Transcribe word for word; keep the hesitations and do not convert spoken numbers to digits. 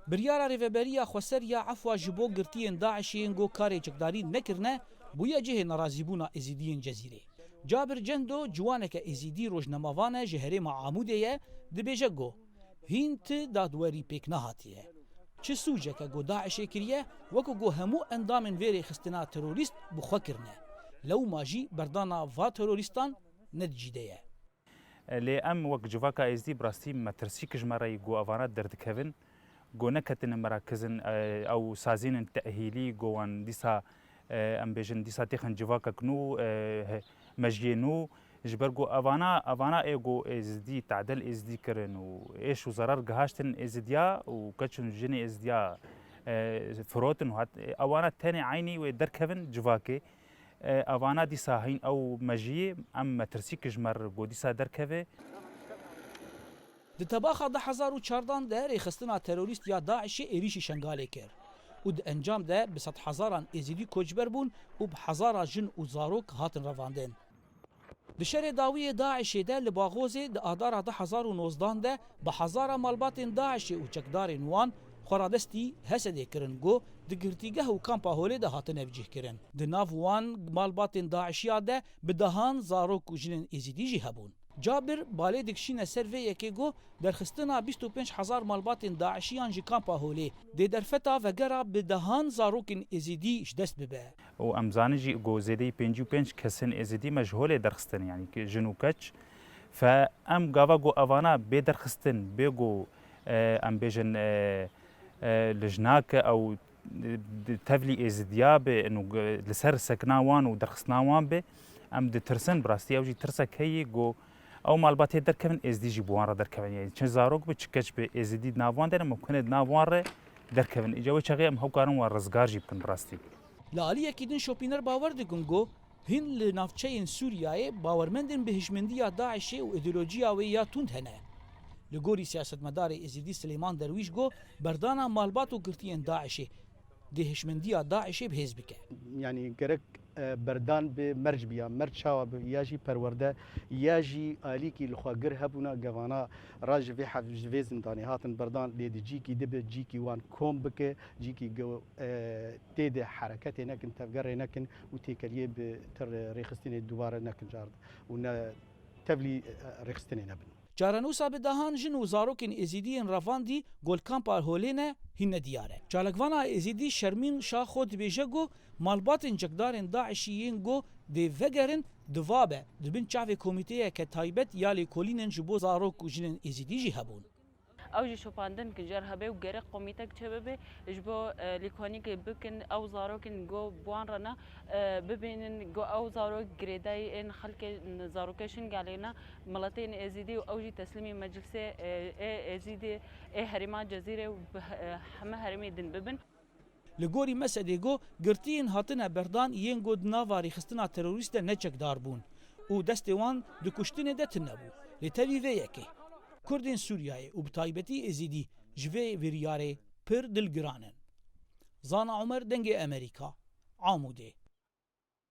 Biryara Rêveberiya Xweser ya Efwa ji bo girtiyên DAIŞ'ê yên ku karê çekdarî nekirine, bûye cihê nerazîbûna Êzidiyên Cezîrê. Cabir Cendo, ciwaneke Êzidî rojnamevan e, ji herêma Amûdê ye, dibêje ku hîn ti dadwerî pêk nehatiye. Çi sûceke ku DAIŞ'ê kiriye, wekî ku hemû endamên vê rêxistina terorîst bi xwe kirine. Lewma jî berdana va terorîstan ne di cî de ye. Lê em wek civaka Êzdî bi rastî metirsîk ji me re yî ku evana derdikevin, ku neketine merakizin, e, ew sazînin tehîlî, ku wan dîsa, e, em bêjin dîsa têxin civakek nû, e, he-, mejiyê nû, ji ber ku evana, evana ê ku Êzdî, tadel Êzdî kirin û êş û zerar gihaştin Êzidiya û keç û jinê Êzidiya, e, firotin û hat, e, ewana tenê eynî wê derkevin civakê. E, evana dîsa hîn ew mejiyê, em metirsîk ji me re ku dîsa derkeve. Di tebaxa du hezar û çardan de rêxistina terorîst ya DAIŞ'ê êrîşî Şengalê kir û di encam de bi sedhezaran Êzidî koçber bûn û bi hezara jin û zarok hatin revandin. Di şerê dawî yê DAIŞ'ê de li Baxozê di adara du hezar û nozdan de bi hezara malbatên DAIŞ'ê û çekdarên wan xweradestî HSD'ê kirin ku di girtîgeh û kampa Holê de hatine bicihkirin. Di nav wan malbatên DAIŞ'iya de bi dehan zarok û jinên Êzidî jî hebûn. Cabir balê dikişîne ser vê yekê ku derxistina bîst û pênc hezar malbatên DAIŞ'iyan ji kampa Holê dê derfeta vegera bi dehan zarokên Êzidî ji dest bibe. Û em zanin jî ku zêdeyî pêncî û pênc kesên Êzidî me ji holê derxistin, yanî ki jin û keç. Fe em gava ku evana bê derxistin, bê ku, e, em bêjin, e, e, lijnake ew, e, di tevlî Êzidiya be, û, e, li ser sekina wan û derxistina wan be, em ditirsin, bi rastî ew jî tirsek heye ku ew malbatê derkevin, Êzidî jî bi wan re derkevin. Yanî çi zarok be, çi keç be, Êzidî di nav wan de ne, mumkin e di nav wan re derkevin. Îca wê çaxê em hewkarin wan rizgar jî bikin bi rastî. Li aliyekî din şopîner bawer dikin ku hîn li navçeyên Sûriyeyê bawermend in bi hişmendiya DAIŞ'ê û îdeolojiya wê ya tund hene. Li gorî siyasetmedarê Êzidî Silêman Derwîş got, berdana malbat û girtiyên DAIŞ'ê dê hişmendiya DAIŞ'ê bi hêz bike. Yanî gerek, e, berdan bi merc biya, merc çawa bi, ya jî perwerde, ya jî alîkî li xwe gir hebûna gevana ra ji vê hev-, ji vê zindanê hatin berdan lê di cîkî dibe, cîkî wan kom bike, cîkî ge-, e, tê de hereketê nekin, tevgerê nekin û têkeliyê bi tir rêxistinê dubare nekin card û ne tevlî, e, rêxistinê nebin. Çarenûsa bi dehan jin û zarokên Êzidiyên revandî gol kampa Holê ne hîn nediyar e. Çalakvana Êzidî Şermîn Şaxo dibêje ku malbatên çekdarên DAIŞ'î yên ku dê vegerin diva be, di bin çavê komîteyeke taybet ya lêkolînên ji bo zarok û jinên Êzidî jî hebûn. Ew jî şopandin ki cer hebe û gerek komîtek çêbibe, ji bo, e, lêkolînekê bikin, ew zarokên go bi wan re ne, e, bibînin go ew zarok girêdayî ên xelkê, zarokê Şingalê ne, miletên Êzîdî û ew jî teslîmî meclisê, e, ê Êzîdî ê herêma Cezîrê û bi he-, e, heme herêmê din bibin. Li gorî Mesedê got, girtiyên hatine berdan yên ku di nava rêxistina terorîst de ne çekdar bûn û destê wan di kuştinê de tune bû. Lê tevî vê yekê, Kurdên Sûriyeyê û bi taybetî Êzîdî ji vê biryarê pir dilgiran in. Zana Omer, Dengê Amerîka, Amûdê.